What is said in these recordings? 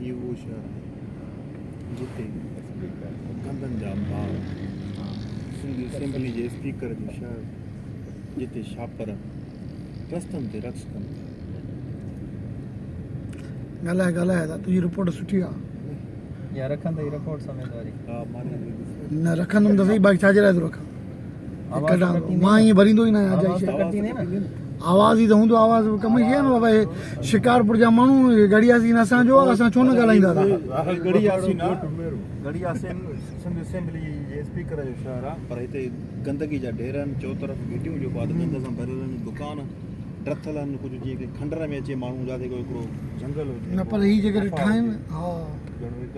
هي اهو شهر آهي جتي گندن جا انبار، سنڌ اسيمبلي جي اسپيڪر جو شهر جتي شاپر رستن تي رقص ڪن ٿا. ڳالهاء ڳالهاء ادا تنهنجي رپورٽ سٺي آ. يا رکندئي رپورٽ سميت واري. نه رکندم ته سهي باقي ڇا جي لاء ٿو رکان. مان ائين ڀريندو ئي نه آهيان اجائي شيء. آواز ئي ته هوندو آواز به ڪم جي آهي نه بابا هي شڪارپور جا ماڻهو ڳڙهي ياسين اسان جو آهي اسان ڇو نه ڳالهائينداسين. ڳڙهي ياسين آ ڳڙهي ياسين سنڌ اسيمبلي جي اسپيڪر جو شهر آ پر هتي گندگي جا ڍير آهن چوطرف گهٽيون جيڪو آ گند سان ڀريل آهن دڪان ڊٿل آهن ڪجهه جيئن ڪي کنڊر ۾ اچي ماڻهو جاتي ڪو هڪڙو جهنگل هجي نه پر هي جيڪڏهن ٺاهن ها ڄڻ هڪ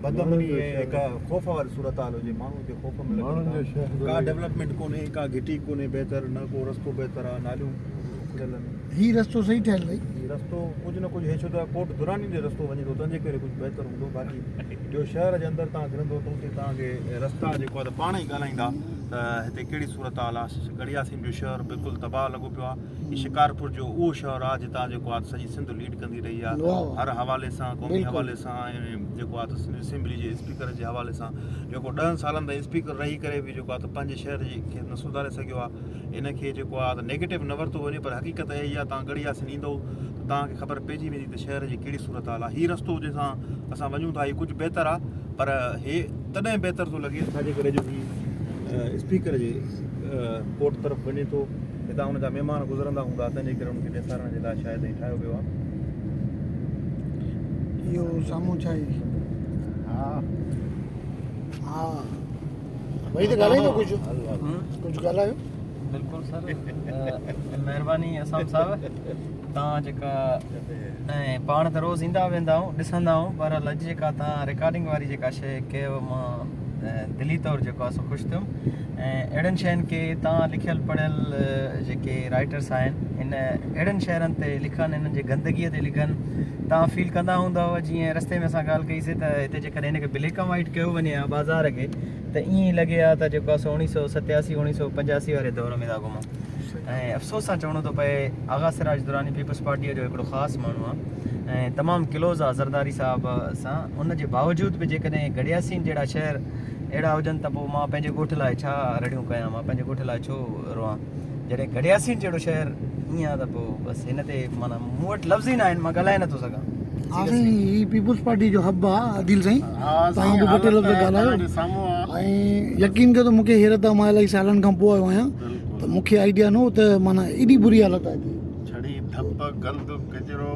بدامني ۽ هڪ خوف واري صورتحال هجي ماڻهو هتي خوف ۾ لڳن ٿا ڪا ڊولپمينٽ ڪونهي ڪا گهٽي ڪونهي بهتر نه ڪو رستو بهتر آ ناليون اکڙيل آهن. هي رستو صحيح ٺهيل اٿئي. هي رستو ڪجهه نه ڪجهه هي ڇو ته ڪوٽ دراني ڏي رستو وڃي ٿو تنهن جي ڪري ڪجهه بهتر هوندو باقي جو شهر جي اندر توهان گهڙندو ته اتي توهان کي رستا جيڪو آهي ته پاڻ ئي ڳالهائيندا ته هتي ڪهڙي صورتحال آهي ڳڙهي ياسين جو شهر بلڪل تباهه لڳو پيو آهي هي شڪارپور جو اهو شهر آهي جتان جيڪو آهي سڄي سنڌ ليڊ ڪندي رهي آهي هر حوالي سان قومي حوالي سان ۽ جيڪو آهي ته سنڌ اسيمبلي جي اسپيڪر جي حوالي سان جيڪو ڏهن سالن تائين اسپيڪر رهي ڪري به جيڪو آهي ته پنهنجي شهر جي کي نه سڌاري سگهيو آهي ان کي جيڪو آهي ته نيگيٽو نه ورتو وڃي پر حقيقت اها ئي آهي تان ڳڙهي ياسين ايندو ته توهان کي خبر پئجي ويندي ته شهر جي ڪهڙي صورت حال آهي هي رستو جنهن سان اسان وڃون ٿا هي ڪجهه بهتر آهي پر هي تڏهن بهتر ٿو لڳي ڇاجي ڪري جو هي اسپيڪر جي ڪورٽ طرف وڃي ٿو هتان ان جا مهمان گذرندا هوندا تنهن جي ڪري ان کي ڏيکارڻ جي لاء شايد ائين ٺاهيو ويو آهي. اهو سامهون ڇا آهي؟ ها ها ڀئي ته ڳالهائيندو ڪجهه ڪجهه ڳالهايو. بلڪل سر مهرباني اسام صاحب تان جيڪا ۽ پاڻ ته روز ايندا ويندا آهيون ڏسندا آهيون بهرحال اڄ جيڪا تان رڪارڊنگ واري جيڪا شي ڪيو مان دلي طور جيڪو آهي سو خوش ٿيم ۽ اهڙن شين کي تان لکيل پڙهيل جيڪي رائٽرس آهن ان اهڙن شهرن تي لکن انهن جي گندگي تي لکن تان فيل ڪندا هوندؤ جيئن رستي ۾ اسان ڳالهه ڪئي سي ته هتي جيڪڏهن هن کي بليڪ ۽ وائيٽ ڪيو وڃي ها بازار کي ته ائين ئي لڳي ها ته جيڪو آهي سو اوڻيهه سو ستياسي اوڻيهه سو پنجاسي واري دور ۾ ٿا گهمون ۽ افسوس سان چوڻو ٿو پئي آغا سراج دراني پيپلز پارٽيء جو هڪڙو خاص ماڻهو آهي ۽ تمام ڪلوز آهي زرداري صاحب سان ان جي باوجود به جيڪڏهن گڙياسين جهڙا شهر اهڙا هجن ته پوء مان پنهنجي ڳوٺ لاء ڇا رڙيون ڪيان مان پنهنجي ڳوٺ لاء ڇو روئان جڏهن گڙياسين جهڙو شهر ائين آهي ته پوء بس هن تي معنيٰ مون وٽ لفظ ئي نه آهن مان ڳالهائي نٿو سگهان. ها سائين هي پيپلز پارٽي جو حب آ عديل سائين توهان به ٻه ٽي لفظ ڳالهايو ۽ يقين ڪيو ته مونکي حيرت آ مان الائي سالن کان پوء آيو آهيان ته مونکي آئيڊيا نه هو ته معنيٰ ايڏي بري حالت آ هتي. ڇڙي ڌپ گند ڪچرو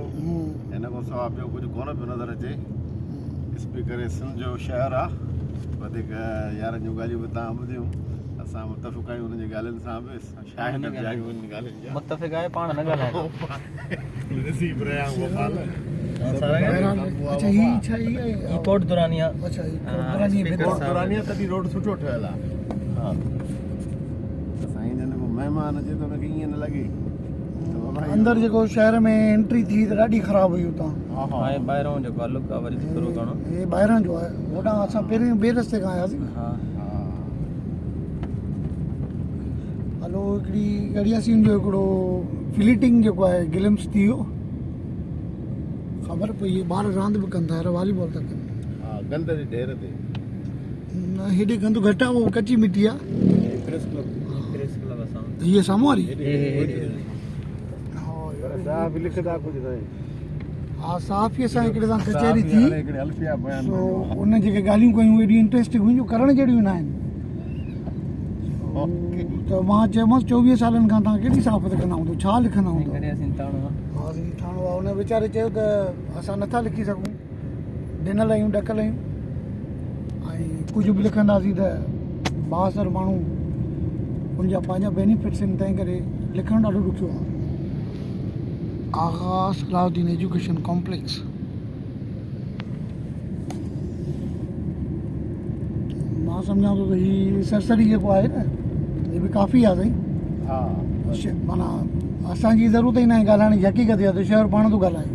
هن کان سوا ٻيو ڪجهه ڪونه پيو نظر اچي اسپيڪر سنڌ جو شهر آ وڌيڪ يارن جون ڳالهيون به توهان ٻڌيون اسان متفق آهيون انهن جي ڳالهين سان به شاهد به آهيون انهن ڳالهين جا. متفق آهي پاڻ نه ڳالهائيندو. ڏسي به رهيا آهيون وفا نه. اڇا هي ڇا هي آهي؟ هي ڪوٽ دراني آ. اڇا هي ڪوٽ دراني ڪوٽ دراني آ تڏهن روڊ سٺو ٺهيل آ. ها سائين جن ڪو مهمان اچي ته ان کي ائين نه لڳي اندر جيڪو شهر ۾ انٽري ٿي ته ڏاڍي خراب هئي اتان. ها ها هي ٻاهران جيڪو لڪ آ وري ٿورو گهڻو. هي ٻاهران جو آهي هوڏانهن اسان پهرين ٻئي رستي کان آياسين. ها هلو هڪڙي ڳڙهياسين جو هڪڙو فليٽنگ جيڪو آهي گلمس ٿي ويو خبر پئي ٻار راند به ڪن ٿا يار والي بال ٿا ڪن ها گند جي ڍير تي نه هيڏي گند گهٽ آ اهو ڪچي مٽي آ پريس ڪلب پريس ڪلب اسان هي سامهون واري پر صاحب لکندا ڪجهه نه ها صحافي سان هڪڙي سان ڪچهري ٿي سو ان جيڪي ڳالهيون ڪيون ايڏيون انٽريسٽنگ هيون جو ڪرڻ جهڙيون نه آهن ته مان چيومانس چوويهه سالن کان تان ڪهڙي صحافت ڪندا هوندو ڇا لکندا هوندو ها سائين ٿاڻو آهي ان ويچاري چيو ته اسان نٿا لکي سگهون ڊنل آهيون ڏڪل آهيون ۽ ڪجهه به لکنداسين ته بااثر ماڻهو ان جا پنهنجا بينيفٽس آهن تنهن ڪري لکڻ ڏاڍو ڏکيو آهي آغا صلاح الدين ايجوڪيشن ڪامپليڪس مان سمجهان ٿو ته هي سرسري جيڪو آهي نه هي به ڪافي آهي سائين ها معنيٰ اسانجي ضرورت ئي ناهي ڳالهائڻ جي حقيقت اها ته شهر پاڻ ٿو ڳالهائي.